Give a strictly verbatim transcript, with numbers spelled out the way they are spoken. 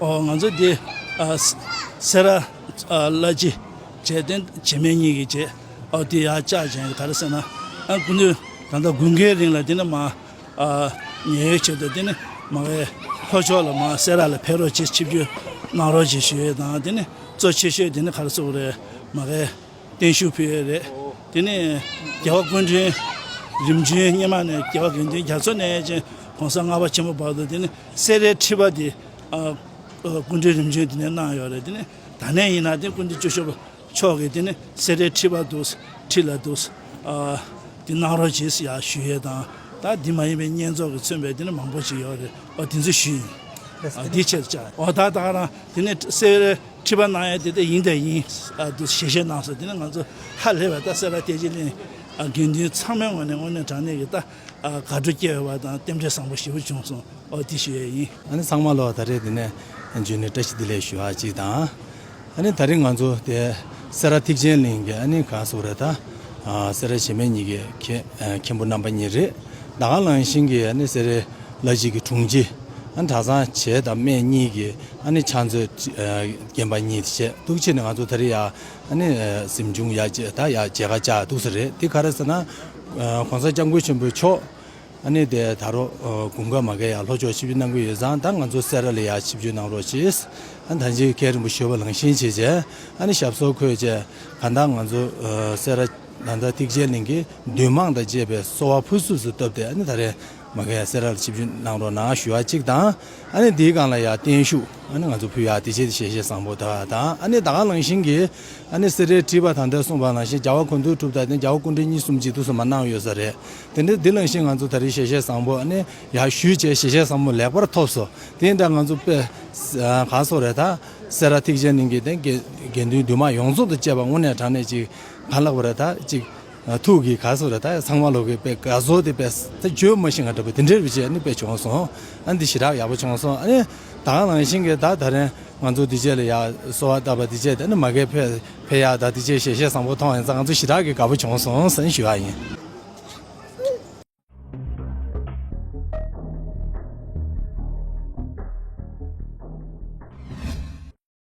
ཨོ་ང་ཚོ་འདི་ཨ་སེ་ར་ཨ་བླ་སྤྱི་བྱས་ཏེ་བྱེས་སྨད་གཉིས་ཀྱི་བྱས་ཨོ་དེ་ཡར་བཅར་བྱས་ག་རེ་ཟེར་ན་ཨ་སྐུ་མདུན་ད་ལྟ་དགུན་ཁའི་རིང་ལ་དེ་ནི་མ་ཨ་ཉེ་ཡོད་ཆེད་དུ་དེ་ནི་མ་གའི་ལྷོ་ཕྱོགས་ལ་མ་སེ་ར་ལ་ཕེབས་རོགས་བྱེད་ཆིབས་བསྒྱུར་གནང་རོགས་བྱེད་ཞུ་ཡས་དང་དེ་ནི་གཙོ་ཆེ་ཤོས་དེ་ནི་ག་རེ་ཟེར་དགོས་རེད་མ་གའི་བརྟན་བཞུགས་ཕུལ་ཡས་རེད། དེ་ནས་རྒྱལ་བ་སྐུ་ཕྲེང་རིམ་བྱོན་སྔོན་མ་ནས་རྒྱལ་བ་དགེ་འདུན་རྒྱ་མཚོ་ནས་ཅན་གོང་ས་ལྔ་པ་ཆེན་པོ་བར་དུ་དེ་ནས་སེ་རའི་ཁྲི་པ་དེ་ཨ་སྐུ་ཕྲེང་རིམ་བྱོན་དེ་ནས་གནང་ཡོད་རེད། དེ་ནས་ད་ནས་ཡིན་ན་དེ་སྐུ་ཕྲེང་བཅུ་བཞི་པ་མཆོག་གིས་དེ་ནས་སེ་རའི་ཁྲི་པ་འདུག་ཁྲི་ལ་འདུག་ཨ་དེ་གནང་རོགས་གྱིས་ཡ་ཞུ་ཡས་དང་ད་འདི་མ་ཡིན་པའི་བསྙེན་རྫོགས་ཀྱིས་མཚོན་པའི་དེ་ནས་མང་པོ་ཅིག་ཡོད་རེད། ཨ་དེ་ཚོ་ཞུས་ཡིན། ཨ་འདི་ཆེད་དུ་བཅར་ཨོ་ད་ད་ག་རང་དེ་ནས་སེ་རའི་ཁྲི་པ་གནང་ཡས་དེ་དེ་ཡིན་དེ་ཡིན། ཨ་དུ་ཞལ་བཞེས་གནང་སོང་། དེ་ནས་ང་ཚོ་ཧ་ལས་པ་ད་སེ་ར་བདེ་ཆེན་གླིང་ཨ་དགེ་འདུན་ཚང་མའི་ངོས་ནས་དངོས་གནས་དྲང་གནས་ཀྱི་ད་ཨ་དགའ་སྤྲོ་སྐྱེ་བ་དང་རྟེན་འབྲེལ་བཟང་པོ་ཞེ་པོ་བྱུང་སོང་། ཨོ་དེ་ཞུ་ཡས་ཡིན། ཨ་ནི་ཚང་མ་ལོ་ད་རེས་དེ་ནས་འཇུ་ནི་བཀྲ་ཤིས་བདེ་ལེགས་ཞུ་བ་གཅིག་དང་། ཨ་ནི་ད་རེས་ང་ཚོ་དེ་སེ་ར་ཐེག་ཆེན་གླིང་གི་ཨ་ནི་གང་སོགས་རེད་ད། ཨ་སེ་ར་བྱེས་སྨད་གཉིས་ཀྱི་མཁན་ཨ་མཁན་པོ་རྣམ་པ་གཉིས་རེད། ད་ག་ནང་བཞིན་གྱི་ཨ་ནི་སེ་རའི་བླ་སྤྱི་གི་དྲུང་ཆེ། ཨ་ནི་གྲྭ་ཚང་བྱེས་དང་སྨད་གཉིས་ཀྱི་ཨ་ནི་ཕྱག་མཛོད་ཨ་རྒན་པ་གཉིས་བྱས་འདུག་བྱས་ནས་ང་ཚོ་ད་རེས་ཡ་ཨ་ནི་ཨ་གཟིམ་ཆུང་ཡ་བྱས་ད་ཡ་མཇལ་ཁ་བཅར་འདུག་ས་རེད། དེ་ག་རེ་ཟེར་ན་ཨ་གོང་ས་སྐྱབས་མགོན་ཆེན་པོ་མཆོག་ཨ་ནི་དེ་ད་རོ་ཨ་དགུན་ཁ་མ་གས་ཡ་ལྷོ་ཕྱོགས་ཆིབས་བསྒྱུར་གནང་གི་ཡོད་ཙང་ད་ང་ཚོ་སེ་ར་ལ་ཡ་ཆིབས་བསྒྱུར་གནང་རོགས་བྱེད། ཨ་ནི་ད་ཅི་མཁན་རིན་པོ་ཆེ་བ་ལང་ཤིང་བྱས་བྱས་ཨ་ནི་ཞབས་སོར་འཁོད་བྱས་གང་ལྟར་ང་ཚོ་ཨ་སེ་ར་ད་ལྟ་ཐེག་ཆེན་གླིང་གི་འདུས་མང་དང་བཅས་པའི་གསོལ་བ་ཕུར་ཚུགས་སུ་བཏབ་སྟེ་ཨ་ནི་ད་རེས་མ་གས་སེ་ར་ལ་ཆིབས་བསྒྱུར་གནང་རོགས་གནང་ཞུ་བ་གཅིག་དང་། ཨ་ནི་དེའི་སྒང་ལ་ཡ་བརྟན་བཞུགས་ཨ་ནི་ང་ཚོ་ཕུལ་ཡ་དེ་བྱས་ཏེ་ཞལ་བཞེས་བཟང་པོ་དག་དང་། ཨ་ནི་ད་ག་ནང་བཞིན་གྱི་ཨ་ནི་སེ་རའི་ཁྲི་པ་ད་ལྟ་གསུངས་པ་ནང་བཞིན་རྒྱལ་བ་ཀོང་སྤྲུལ་གྲུབ་དང་དེ་རྒྱལ་བ་སྐུ་ཕྲེང་གཉིས་གསུམ་གྱིས་འདུག་སེ་མ་གནང་ཡོད་ས་རེད། དེ་འདྲ་འདི་ནང་བཞིན་ང་ཚོ་ད་རེས་ཞལ་བཞེས་བཟང་པོ་ཨ་ནི་ཡར་ཞུས་བྱས་ཞལ་བཞེས་བཟང་པོ་ལེགས་པར་ཐོབ་སོང་། དེ་འདྲ་ང་ཚོ་དཔེ་གང་སོགས་རེད་ད། སེ་ར་ཐེག་ཆེན་གླིང་གི་དེ་དགེ་དགེ་འདུན་འདུས་མང་ཡོངས་རྫོགས་དང་བཅས་པ་དངོས་གནས་དྲང་གནས་ཅིག་གང་ལགས་པ་རེད་ད་ཅིག་ཐུགས་ཀྱི་ག་སོ་རེད་ད་ཚང་མ་ལོག་གི་དཔེ་དགའ་ཚོར་དེ་དཔེ་ད་བརྗོད་མ་ཤེས་ང་འདྲ་པོ་དེ་འདྲའི་བྱས་ནི་དཔེ་བྱུང་སོང་། ཨ་འདི་ཞེ་དྲག་ཡག་པོ་བྱུང་སོང་། ཨ་ནི་ད་ག་ནང་བཞིན་གྱི་ད་ད་རེས་ང་ཚོ་འདི་རྗེས་ལ་ཡ་གསོལ་བ་བཏབ་པ་འདི་རྗེས་དེ་ནི་མ་གའི་ཕེ་ཕེ་ཡག་ད་འདི་རྗེས་ཞལ་བཞེས་བཟང་པོ་མཐོང་ཡིན་ཙང་ང་ཚོ་ཞེ་དྲག་གི་དགའ་པོ་བྱུང་སོང་ཟེར་ཞུ་བ་ཡིན།